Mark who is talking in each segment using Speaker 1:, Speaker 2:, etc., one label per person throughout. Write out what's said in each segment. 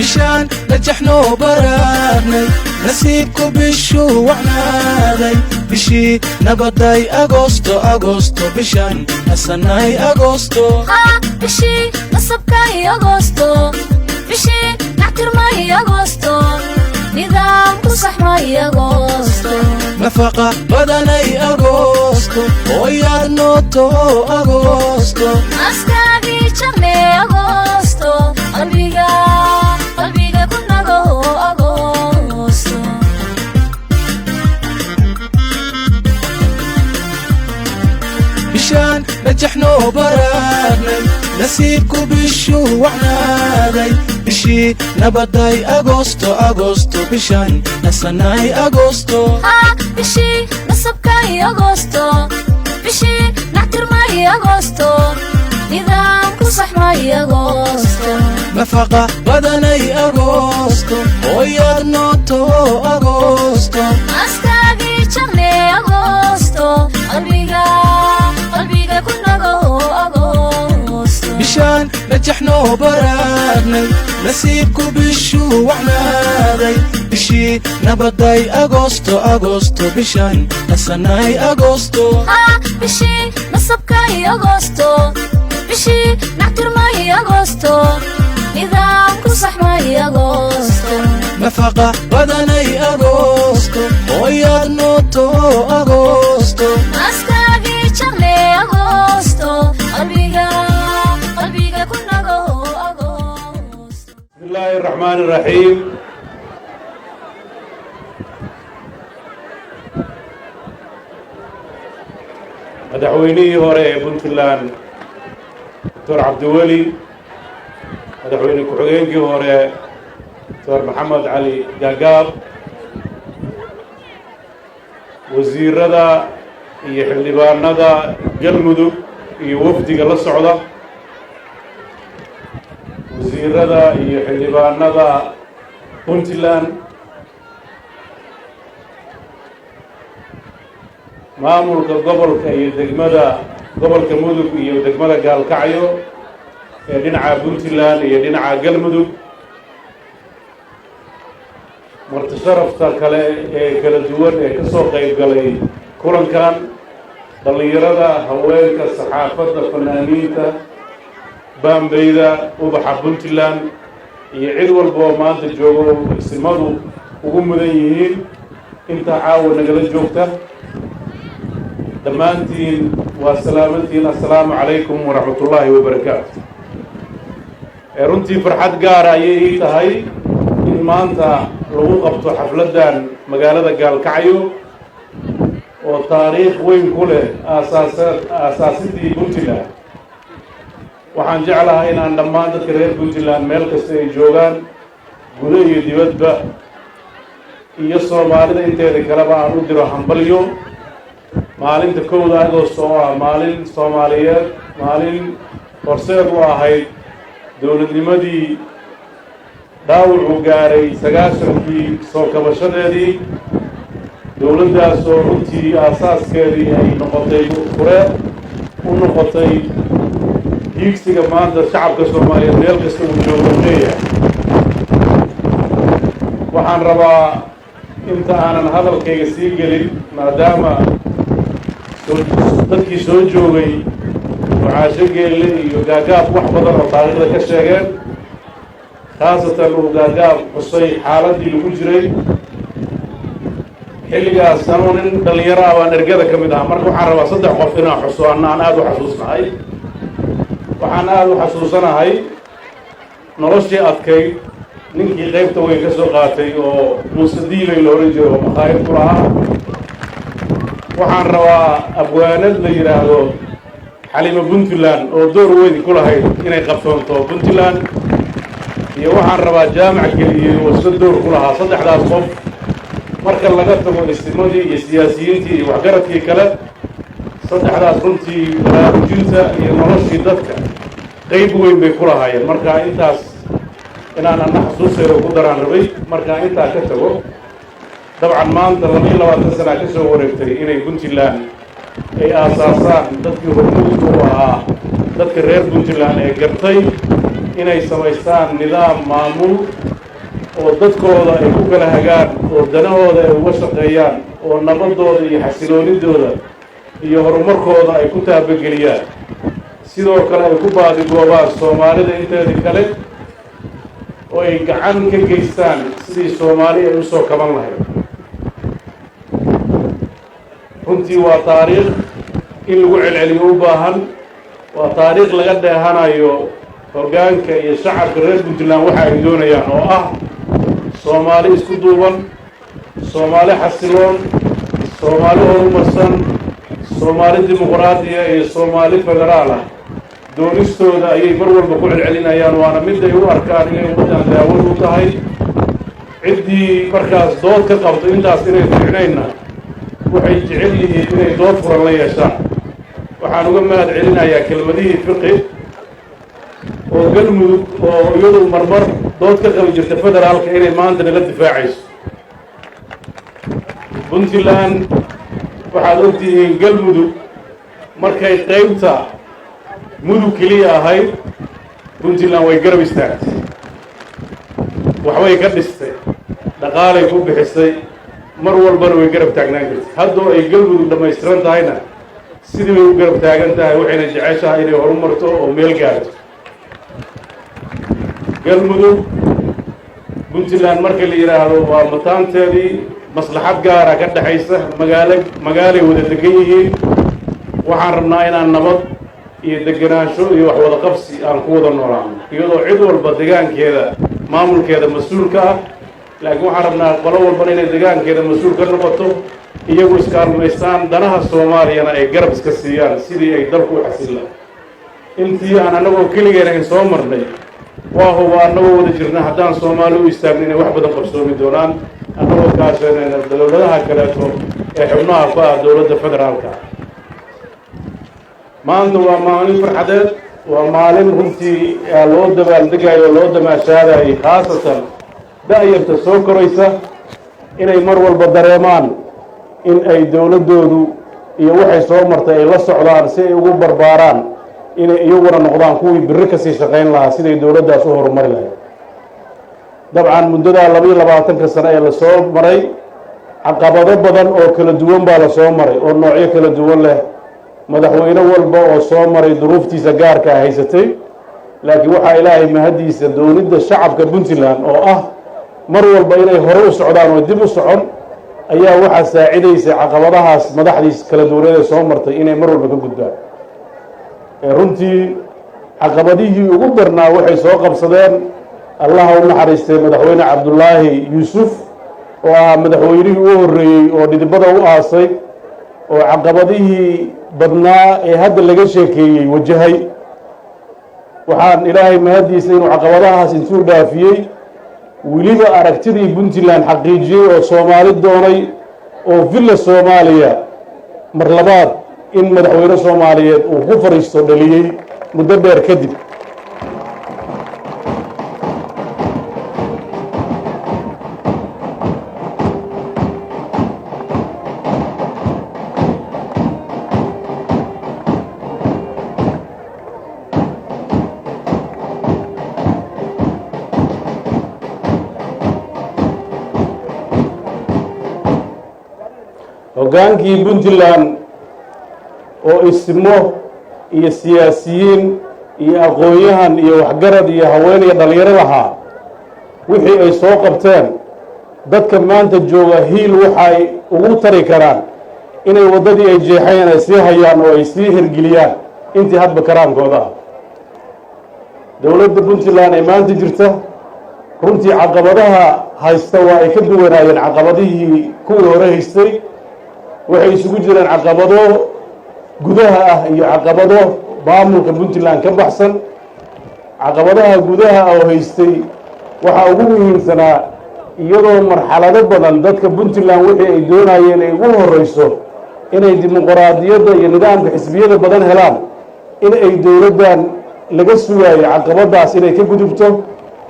Speaker 1: Bishaan najaxnoo baraarnay, nasiibku bishuu wacnaaday, bishii nabaday Agoosto, Agoosto, bishaan nasanay Agoosto.
Speaker 2: Bishii nasabkay Agoosto, bishii nactirmay Agoosto, nidaamku saxmay Agoosto.
Speaker 1: Nafaqa badanay Agoosto, hooyaad nooto Agoosto.
Speaker 2: Askaagii jaqle Agoosto, qalbiga qalbiga ku nago Agoosto.
Speaker 1: Bishaan najaxnoo baraarnay, nasiibku bishuu wacnaaday, bishii nabaday Agoosto, Agoosto, bishaan nasanay Agoosto.
Speaker 2: Bishii nasabkay Agoosto, bishii nactirmay Agoosto, nidaamku saxmay Agoosto.
Speaker 1: Nafaqa badanay Agoosto, hooyaad nooto Agoosto.
Speaker 2: Askaagii jaqle Agoosto, qalbiga qalbiga ku nago Agoosto.
Speaker 1: Bishaan najaxnoo baraarnay, nasiibku bishuu wacnaaday, bishii nabaday Agoosto, Agoosto, bishaan nasanay Agoosto.
Speaker 2: Bishii nasabkay Agoosto, bishii nactirmay Agoosto, nidaamku saxmay Agoosto.
Speaker 1: Nafaqa badanay Agoosto, hooyaad nooto Agoosto.
Speaker 2: Askaagii jaqle Agoosto, qalbiga qalbiga ku nago Agoosto.
Speaker 3: بسم الله الرحمن الرحيم. Madaxweynihii hore ee Puntland, Doctor Cabdiweli, madaxweyne ku-xigeenkii hore, Doctor Maxamed Cali Gaagaab, wasiirada iyo xildhibaanada Galmudug iyo wafdiga la socda, wasiirada iyo xildhibaanada Puntland, maamulka gobolka iyo degmada gobolka Mudug iyo degmada Gaalkacyo ee dhinaca Puntland iyo dhinaca Galmudug, marti sharafta kale ee kala duwan ee ka soo qayb galay kulankan, dhallinyarada, haweenka, saxaafadda, fanaaniinta, baambeyda, ubaxa Puntland iyo cid walba oo maanta joogo, isimadu ugu mudan yihiin intaa caawa nagala joogta, dhammaantiin waa salaamantiin. Assalaamu calaykum waraxmat ullaahi wabarakaatu. Runtii farxad gaara ayay ii tahay in maanta lagu qabto xafladdan magaalada Gaalkacyo oo taariikh weyn ku leh aasaasidii Puntland. Waxaan jeclahay inaan dhammaan dadka reer Puntland meel kasta ay joogaan, gudo iyo dibadba, iyo Soomaalida inteeda kaleba aan u diro hambalyo maalinta 1da Agost oo ah maalin Soomaaliyeed, maalin horseed u ahayd dowladnimadii dhaawucuu gaaray 90-kii soo kabashadeedii, dowladdaas oo runtii aasaaskeedii ay noqotay fure u noqotay hiigsiga maanta shacabka Soomaaliyeed meel kasta uu joogo leeyahay. Waxaan rabaa inta aanan hadalkayga sii gelin, maadaama dadkii soo joogay Mucaasho Geelle iyo Gaagaab wax badan oo taariikhda ka sheegeen, khaasatan uu Gaagaab xusay xaaladdii lagu jiray xilligaas, anuu nin dhallinyaro ah baan ergada ka mid ahaa. Marka waxaan rabaa saddex qof inaan xuso anna aan aada u xasuusnahay. Waxaan aada u xasuusanahay noloshii adkayd ninkii qaybta weyn ka soo qaatay oo Muuse Diilay la ohan jiray oo makhaayad ku lahaa. Waxaan rabaa abwaanad la yidhaahdo Xalimo Puntland oo door weyn ku lahayd inay qabsoonto Puntland, iyo waxaan rabaa Jaamac Geliyey oo isla door ku lahaa. Saddexdaas qof marka laga tago isimadii iyo siyaasiyiintii iyo waxgaradkii kale, saddexdaas runtii baraarujinta iyo noloshii dadka qayb weyn bay ku lahaayeen. Marka intaas inaan anna xasuusteeda ku daraan rabay. Markaa intaa ka tago, dabcan maanta 22 sanaa ka soo wareegtay inay Puntland ay aasaasaan dadkii hormuudka u ahaa dadka reer Puntland ee gartay inay samaystaan nidaam maamul. Oo dadkooda ay ku kala hagaan, oo danahooda ay uga shaqeeyaan, oo nabadooda iyo xasiloonidooda iyo horumarkooda ay ku taabageliyaan. Sidoo kale ay ku baadigoobaan Soomaalida inteedii kale oo ay gacan ka geystaan sidii Soomaali ay usoo kaban lahayd. Runtii waa taariikh in lagu celceliyo u baahan, waa taariikh laga dheehanayo hoggaanka iyo shacabka reer Puntland waxa ay doonayaan, oo ah Soomaali isku duuban, Soomaali xasiloon, Soomaali horumarsan, Soomaali dimuqraadiya iyo Soomaali federaal ah. Doonistooda ayay mar walba ku celcelinayaan, waana mid ay u arkaan inay ummaddan daawad u tahay. Ciddii markaas dood ka qabto intaas inay fiicnaynna, waxay jecel yihiin inay dood furan la yeeshaan. Waxaan uga mahad celinayaa kelmadihii Fiqi oo Galmudug, oo iyadu marmar dood ka qabi jirta federaalka, inay maanta nala difaacayso Puntland. Waxaad ogtihiin, Galmudug markay qaybta Mudug keliya ahayd, Puntland way garab istaagtay, waxbay ka dhistay, dhaqaalay ku bixisay, mar walbana way garab taagnaan jirtay. Haddoo ay Galmudug dhammaystiran tahayna, sidii bay u garab taagan tahay, waxayna jeceshahay inay horumarto oo meel gaarto Galmudug. Puntland marka la yidhaahdo, waa mataanteedii, maslaxad gaara ka dhexaysa, magaalo magaalay wada degan yihiin. Waxaan rabnaa inaan nabad iyo degenaansho iyo wax wada qabsi aan ku wada noolaano, iyadoo cid walba degaankeeda maamulkeeda mas-uulka ah. Laakiin waxaan rabnaa qolo walbana inay degaankeeda mas-uul ka noqoto, iyagu iskaalmaystaan, danaha Soomaaliyana ay garab iska siiyaan sidii ay dalku u xasil lahay. Intii aan annagoo keligeen ayn soo marnay, waa huba annagoo wada jirna, haddaan Soomaali u istaagno, inay wax badan qabsoomi doonaan, annagoo kaashanayna dowladaha kaleeto ee xubnaha ku ah dowladda federaalka. Maanta waa maalin farxadeed, waa maalin runtii loo dabaaldegayo oo loo damaashaadayay, khaasatan da'yarta soo koraysa inay mar walba dareemaan in ay dowladdoodu iyo waxay soo martay ay la socdaan, si ay ugu barbaaraan inay iyaguna noqdaan kuwii birri kasii shaqayn lahaa siday dowladdaas u horumari lahayd. Dabcan, muddadaa 22-ka sano ee lasoo maray, caqabado badan oo kala duwan baa lasoo maray, oo noocyo kala duwan leh. Madaxweyne walba oo soo maray duruuftiisa gaarkaa haysatay, laakiin waxaa Ilaahay mahaddiisa doonidda shacabka Puntland oo ah mar walba inay hore u socdaan oo dib u socon ayaa waxaa saacidaysay caqabadahaas madaxdiis kala duwaneed ee soo martay inay mar walba ka gudbaan. Runtii caqabadihii ugu darnaa waxay soo qabsadeen, Allaha u naxariistay, Madaxweyne Cabdulaahi Yuusuf, oo ahaa madaxweynihii u horreeyey oo dhidibada u aasay, oo caqabadihii badnaa ee hadda laga sheekeeyey wajahay. Waxaan Ilaahay mahaddiisa inuu caqabadahaas intuu dhaafiyey, weliba aragtidii Puntland xaqiijiyey oo Soomaali doonay, oo Villa Soomaaliya mar labaad in madaxweyne Soomaaliyeed uu ku fadhiisto dhaliyey muddo dheer kadib. Hoggaankii Puntland oo ismo iyo siyaasiyiin iyo aqoon-yahan iyo waxgarad iyo haween iyo dhallinyaro lahaa, wixii ay soo qabteen dadka maanta jooga hiil waxay ugu tari karaan inay waddadii ay jeexayeen ay sii hayaan oo ay sii hirgeliyaan intii hadba karaankooda ah. Dowladda Puntland ee maanta jirta, runtii caqabadaha haysta waa ay ka duwanaayeen caqabadihii kuwii hore haystay. Waxay isugu jireen caqabado gudaha ah iyo caqabado maamulka Puntland ka baxsan. Caqabadaha gudaha oo haystay waxaa ugu muhiimsanaa, iyadoo marxalado badan dadka Puntland wixii ay doonayeen ay ugu horreyso inay dimuqraadiyadda iyo nidaamka xisbiyada badan helaan, in ay dowladdan laga sugaayo caqabadaas inay ka gudubto.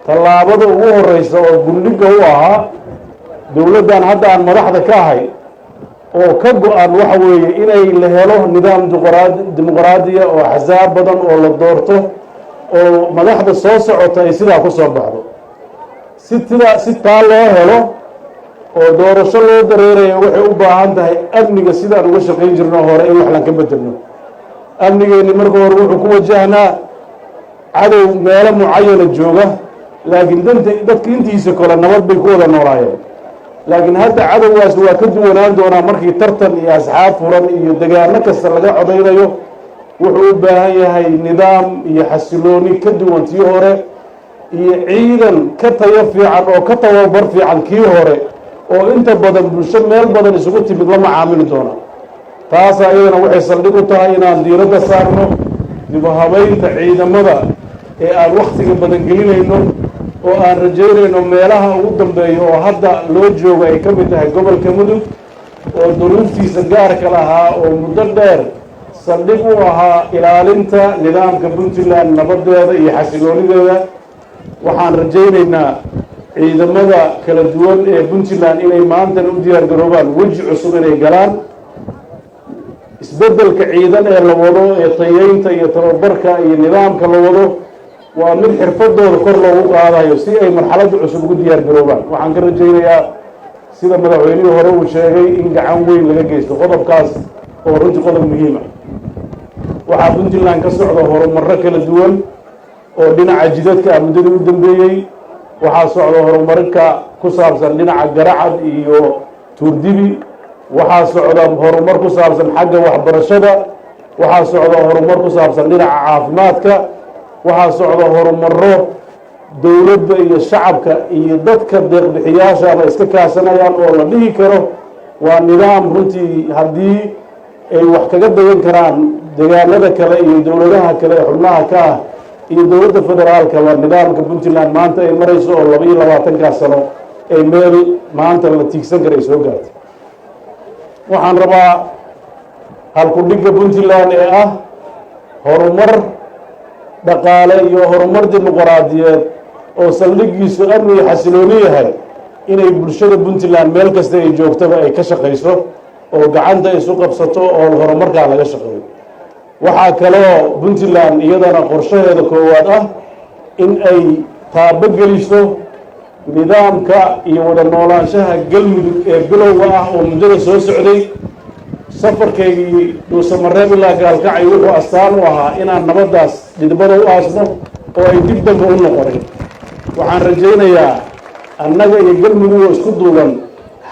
Speaker 3: Tallaabada ugu horreysa oo gundhiga u ahaa dowladdan hadda aan madaxda ka ahay oo ka go-an waxa weeye inay la helo nidaam dimuqraadiya oo axsaab badan oo la doorto, oo madaxda soo socota ay sidaa ku soo baxdo. Si tida si taa loo helo oo doorasho loo dareeraya, waxay u baahan tahay amniga sidaan uga shaqayn jirno hore in wax laan ka bedelno. Amnigeenni marka hore wuxuu ku wajahnaa cadow meelo mucayana jooga, laakiin danta dadka intiisa kale nabad bay ku wada noolaayeen. Laakiin hadda cadowgaas waa ka duwanaan doonaa markii tartan iyo asxaab furan iyo degaano kasta laga codaynayo. Wuxuu u baahan yahay nidaam iyo xasilooni ka duwan tii hore, iyo ciidan ka tayo fiican oo ka tababar fiican kii hore, oo inta badan bulsho meel badan isugu timid la macaamili doona. Taasaa iyadana waxay saldhig u tahay inaan diiradda saarno dib u habaynta ciidamada ee aan wakhtiga badan gelinayno, oo aan rajaynayno meelaha ugu dambeeya oo hadda loo joogo ay ka mid tahay gobolka Mudug, oo duruuftiisa gaarka lahaa, oo muddo dheer saldhig u ahaa ilaalinta nidaamka Puntland, nabadeeda iyo xasiloonideeda. Waxaan rajaynaynaa ciidamada kala duwan ee Puntland inay maantana u diyaar garoobaan weji cusub inay galaan. Isbeddelka ciidan ee la wado, ee tayeynta iyo tababarka iyo nidaamka la wado, waa mid xirfadooda kor loogu qaadayo si ay marxaladda cusub ugu diyaar garoobaan. Waxaan ka rajaynayaa, sida madaxweynihii hore uu sheegay, in gacan weyn laga geysto qodobkaas oo runtii qodob muhiim ah. Waxaa Puntland ka socda horumarro kala duwan oo dhinaca jidadka ah muddadii u dambeeyey. Waxaa socda horumarka ku saabsan dhinaca Garacad iyo Tuurdibi. Waxaa socda horumar ku saabsan xagga waxbarashada. Waxaa socda horumar ku saabsan dhinaca caafimaadka. Waxaa socda horumaro dowladda iyo shacabka iyo dadka deeqbixiyaashaaba iska kaashanayaan, oo la dhihi karo waa nidaam runtii haddii ay wax kaga dayan karaan deegaanada kale iyo dowladaha kale ee xubnaha ka ah iyo dowladda federaalkaba, nidaamka Puntland maanta ay marayso oo 22-kaa sano ay meel maanta la tiigsan kara ay soo gaartay. Waxaan rabaa halku-dhigga Puntland ee ah horumar dhaqaale iyo horumar dimuqraadiyeed oo saldhiggiisu amni iyo xasilooni yahay inay bulshada Puntland meel kasta ay joogtaba ay ka shaqayso oo gacanta isu qabsato oo horumarkaa laga shaqeeyo. Waxaa kaloo Puntland iyadana qorshaheeda koowaad ah in ay taabo geliso nidaamka iyo wada noolaanshaha Galmudug ee bilowga ah oo muddada soo socday. Safarkaygii Dhuusamareeb ilaa Gaalkacay wuxuu astaan u ahaa inaan nabaddaas dhidbada u aasno oo ay dib dambe u noqonin. Waxaan rajaynayaa annaga iyo Galmudug oo isku duuban,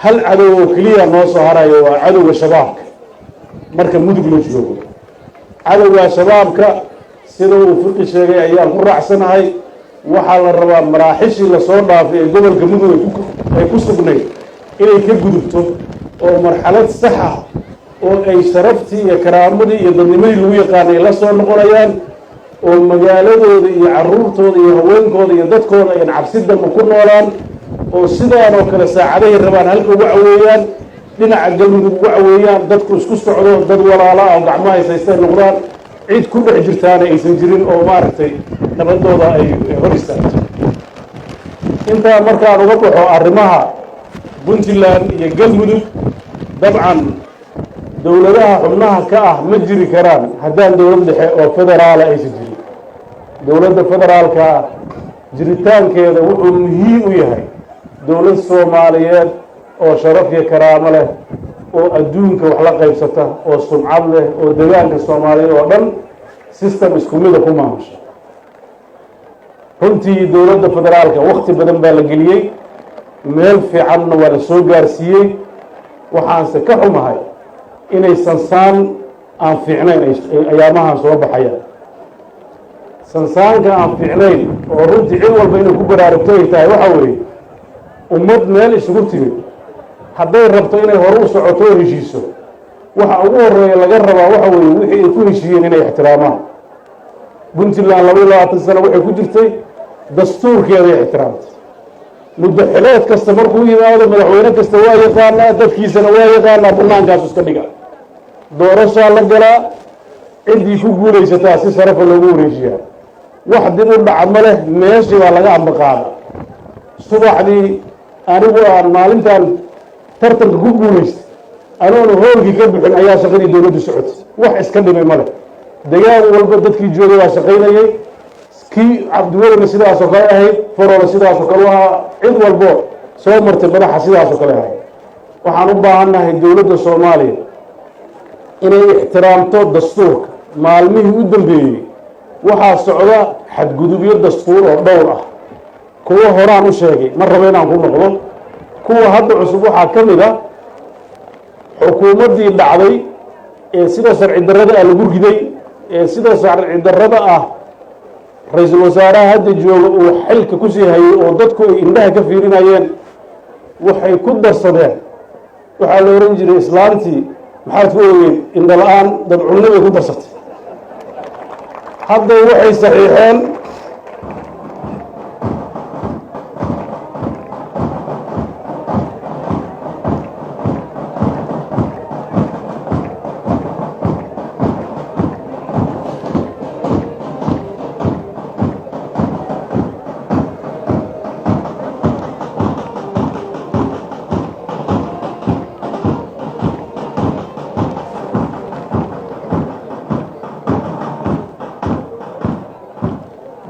Speaker 3: hal cadow oo keliya noo soo harayo, waa cadowga Shabaabka. Marka Mudug la joogo, cadowga Shabaabka, sida uu Fiqi sheegay ayaan ku raacsanahay. Waxaa la rabaa maraaxishii lasoo dhaafay ee gobolka Mudug ay ku sugnayd inay ka gudubto, oo marxalad sax ah oo ay sharaftii iyo karaamadii iyo dadnimadii lagu yaqaanay la soo noqonayaan, oo magaaladooda iyo carruurtooda iyo haweenkooda iyo dadkooda ayan cabsi dambe ku noolaan, oo sidaan oo kale saacadahay rabaan halka uga caweeyaan, dhinaca Galmudug uga caweeyaan, dadku isku socdo, dad walaala ah oo gacmaha haysaystay noqdaan, cid ku dhex jirtaana aysan jirin oo maaragtay nabadooda ay hor istaagto. Intaa markaan uga baxo arrimaha Puntland iyo Galmudug, dabcan dowladaha xubnaha ka ah ma jiri karaan haddaan dowlad dhexe oo federaala aysan jirin. Dowladda federaalka jiritaankeeda wuxuu muhiim u yahay dowlad Soomaaliyeed oo sharaf iyo karaamo leh, oo adduunka wax la qaybsata, oo sumcad leh, oo degaanka Soomaaliyeed oo dhan system isku mida ku maamusha. Runtii dowladda federaalka wakti badan baa la geliyey, meel fiicanna waa la soo gaarsiiyey. Waxaanse ka xumahay inay sansaan aan fiicnayn ayaamahan soo baxayaan. Sansaanka aan fiicnayn oo runtii cid walba inay ku baraarugto ay tahay waxaa weeye, ummad meel isugu timid hadday rabto inay hore u socoto oo heshiiso, waxa ugu horeeya laga rabaa waxa weeye wixii ay ku heshiiyeen inay ixtiraamaan. Puntland 22 sano waxay ku jirtay dastuurkeeday ixtiraamtay. Muddo xileed kasta markuu yimaado, madaxweyne kasta waa yaqaanaa, dadkiisana waa yaqaanaa, bannaankaasu iska dhiga, doorashaa la galaa, ciddii ku guulaysataa si sharafa loogu wareejiyaa. Wax dib u dhaca ma leh, meeshii baa laga ambaqaada. Subaxdii anigu aan maalintan tartanka ku guulaystay, anoona hoolkii ka bixin ayaa shaqadii dowladdu socotay. Wax iska dhimay ma leh. Degaan walba dadkii joogay waa shaqaynayay. Kii Cabdiwelina sidaasoo kale ahayd, Faroole sidaasoo kale u ahaa, cid walbo soo martay madaxa sidaasoo kale ahayd. Waxaan u baahannahay dowladda Soomaaliya inay ixtiraamto dastuurka. Maalmihii u dambeeyey waxaa socda xadgudubyo dastuur oo dhowr ah. Kuwo horaan u sheegay, ma rabo inaan ku noqdo. Kuwa hadda cusub waxaa ka mid a xukuumaddii dhacday ee sida sharci darrada ah lagu riday, ee sida sharci darrada ah ra-iisul wasaaraha hadda jooga uu xilka kusii hayay oo dadku ay indhaha ka fiirinayeen. Waxay ku darsadeen, waxaa la ohan jiray islaantii maxaad ku ogeyd indho la-aan dad cunno bay ku darsatay. Hadda waxay saxiixeen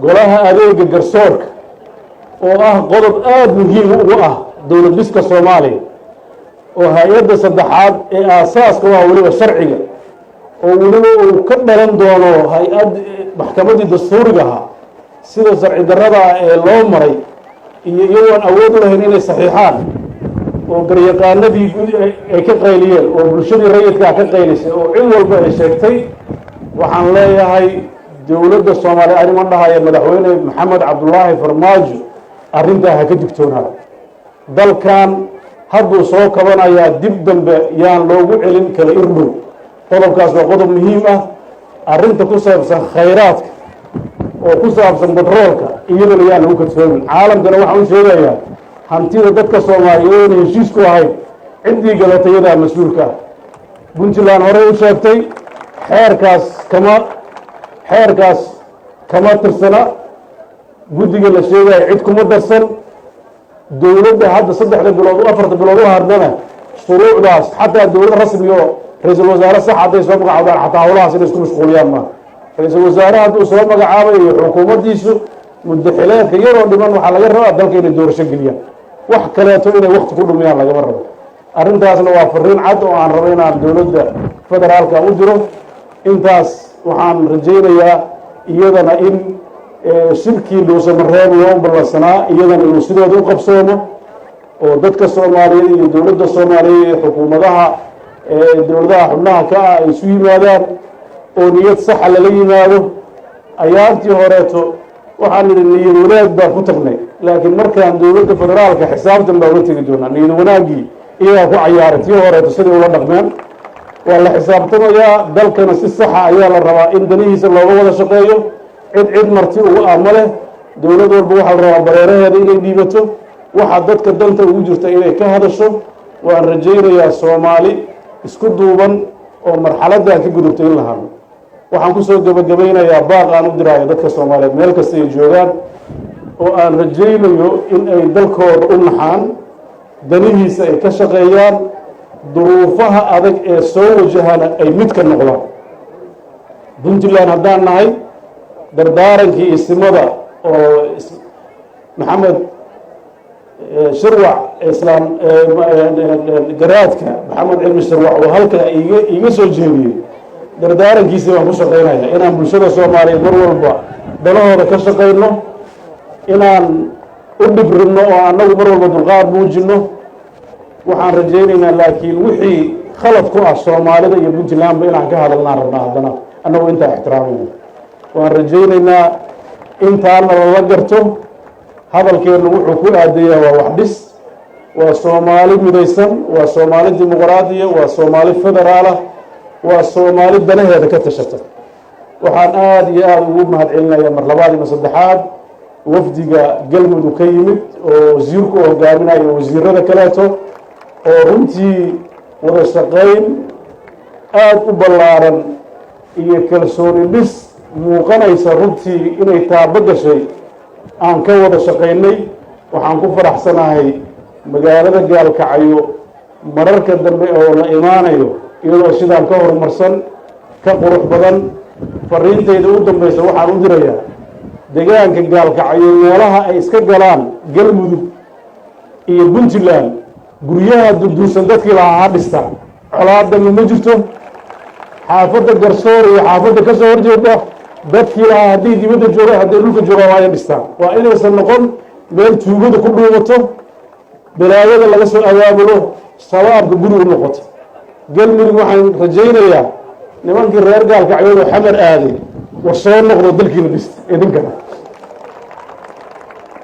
Speaker 3: golaha adeega garsoorka, oo ah qodob aada muhiim ugu ah dowlad dhiska Soomaaliya, oo hay-adda saddexaad ee aasaaska u ah weliba sharciga, oo weliba uu ka dhalan doono hay-ad maxkamaddii dastuuriga ahaa, sida sharci darrada ah ee loo maray iyo iyagoon awood u lahayn inay saxiixaan, oo garyaqaanadii guud ay ka qayliyeen, oo bulshadii rayidkaa ka qaylisay, oo cid walba ay sheegtay. Waxaan leeyahay dowladda Soomaaliya, arrima dhahaya Madaxweyne Maxamed Cabdulaahi Farmaajo, arrintaa ha ka digtoonaado. Dalkan hadduu soo kabanayaa, dib dambe yaan loogu celin kala irdhow. Qodobkaas waa qodob muhiim ah. Arrinta ku saabsan khayraadka oo ku saabsan batroolka iyadana yaan lagu kadsoomin. Caalamkana waxaan u sheegayaa, hantida dadka Soomaaliyeed oona heshiis ku ahayn, ciddii gadatay iyadaa mas-uulka ah. Puntland horey u sheegtay xeerkaas kama tirsana guddiga la sheegayo, cid kuma darsan. Dowladda hadda 3da bilood, 4ta bilood u hadlana shuruucdaas, xataa dowlad rasmi oo ra-iisul wasaare sax hadday soo magacaabaan, xataa howlahaas inay isku mashquuliyaan maaha. Ra-iisul wasaare hadduu soo magacaabayo xukuumaddiisu, muddaxileedka yaroo dhiman waxaa laga rabaa dalka inay doorasho geliyaan. Wax kaleeto inay wakti ku dhumiyaan lagama rabo. Arrintaasna waa fariin cad oo aan rabo inaan dowladda federaalka u diro. Intaas waxaan rajaynayaa iyadana in shirkii Dhuusamareeb loo ballansanaa iyadana inuu sidooda u qabsoomo, oo dadka Soomaaliyeed iyo dowladda Soomaaliyeed iyo xukuumadaha dowladaha xubnaha ka ah ay isu yimaadaan oo niyad saxa lala yimaado. Ayaantii horeeto waxaan nidhi niyad wanaag baan ku tagnay, laakiin markaan dowladda federaalka xisaabtan baa uga tegi doonaa. Niyad wanaaggii iyagaa ku cayaaray tii horeeto siday ula dhaqmeen. Waa la xisaabtamayaa, dalkana si saxa ayaa la rabaa in danihiisa looga wada shaqeeyo. Cid cid marti ugu ah ma leh. Dowlad walba waxaa la rabaa bareeraheeda inay dhiibato, waxa dadka danta ugu jirta inay ka hadasho. Waan rajaynayaa Soomaali isku duuban oo marxaladdan ka gudubtay in la hadlo. Waxaan kusoo gebagabaynayaa baaq aan u diraayo dadka Soomaaliyeed meel kasta ay joogaan, oo aan rajaynayo in ay dalkooda u naxaan, danihiisa ay ka shaqeeyaan, duruufaha adag ee soo wajahana ay mid ka noqdaan. Puntland haddaan nahay, dardaarankii isimada oo Maxamed Shirwac, Islaam Garaadka Maxamed Cilmi Shirwac oo halka iiga soo jeediyey, dardaarankiisii baan ku shaqaynaya inaan bulshada Soomaaliyeed mar walba danahooda ka shaqayno, inaan u dhibrinno oo annagu mar walba dulqaad muujinno. Waxaan rajaynaynaa laakiin wixii khalad ku ah Soomaalida iyo Puntlandba inaan ka hadalnaan rabnaa, haddana annagu intaa ixtiraamayno. Waan rajaynaynaa intaana lala garto. Hadalkeennu wuxuu ku aadayaa waa wax dhis, waa Soomaali midaysan, waa Soomaali dimuqraadiya, waa Soomaali federaalah, waa Soomaali danaheeda ka tashata. Waxaan aada iyo aada ugu mahad celinayaa mar labaad iyo saddexaad wafdiga Galmudug ka yimid oo wasiirku hogaaminayo, wasiirada kaleeto, oo runtii wada shaqayn aada u ballaaran iyo kalsooni dhis muuqanaysa runtii inay taabo gashay aan ka wada shaqaynay. Waxaan ku faraxsanahay magaalada Gaalkacyo mararka dambe oo la imaanayo iyadoo sidaan ka horumarsan, ka qurux badan. Fariintayda u dambaysa waxaan u dirayaa Degaanka Gaalkacyo, meelaha ay iska galaan Galmudug iyo Puntland, guryaha durduursan dadkii lahaa ha dhistaan. Colaadama ma jirto. Xaafadda Garsoor iyo xaafadda ka soo horjeeda dadkii lahaa, hadday dibadda joogaan, hadday dhulka joogaan, waa inay dhistaan. Waa inaysan noqon meel tuugada ku dhuumato, balaayada laga soo abaabulo, shabaabka guri u noqoto. Galmudug waxaan rajaynayaa nimankii reer Gaalkacyood oo Xamar aaday, war soo noqdo, dalkiina dhista idinkana.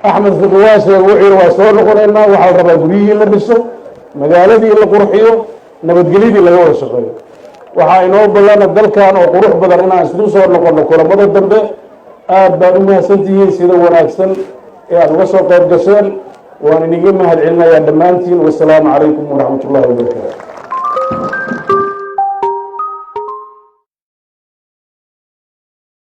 Speaker 3: Axmed Fiqi waa sheega, wuxuu yidhi waa soo noqonaynaa. Waxaa la rabaa guryihii la dhiso, magaaladii la qurxiyo, nabadgelyadii laga wada shaqeeyo. Waxaa inoo ballana dalkan oo qurux badan inaan isku soo noqono kulamada dambe. Aad baad u mahadsantihiin sida wanaagsan ee aada uga soo qayb gasheen. Waan iniga mahad celinayaa dhammaantiin. Wasalaamu calaykum waraxmat ullahi wabarakaatu.